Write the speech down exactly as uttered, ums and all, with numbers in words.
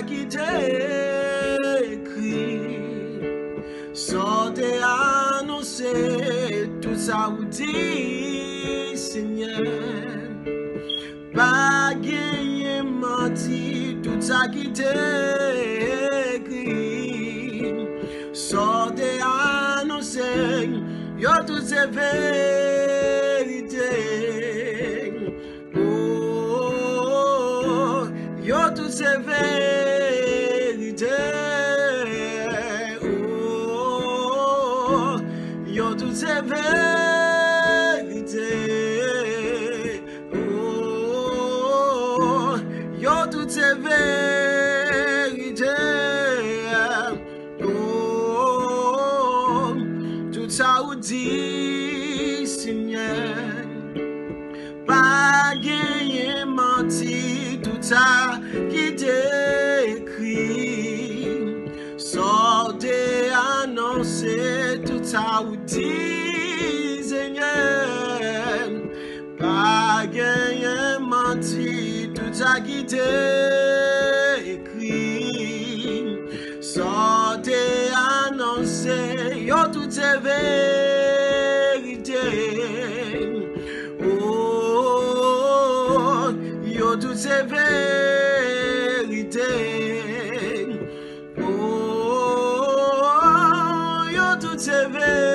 ki te ekri. Sa w te anonse, tout sa ou di, Senyè. Pa genyen manti, tout sa ki te ekri. Sa w te anonse, yo tout se verite. Oh, yo tout se verite. Oh, yo tout se verite. Oh, yo tout se verite. Oh, tout sa ou di, Senyè. Pa genyen manti, tout sa ki te ekri. Sa w te anonse, tout sa ou di, Senyè. Pa genyen manti, tout sa ki te ekri. Sa w te anonse, yo tout se verite. Oh, yo tout se verite. Oh, yo tout se verite.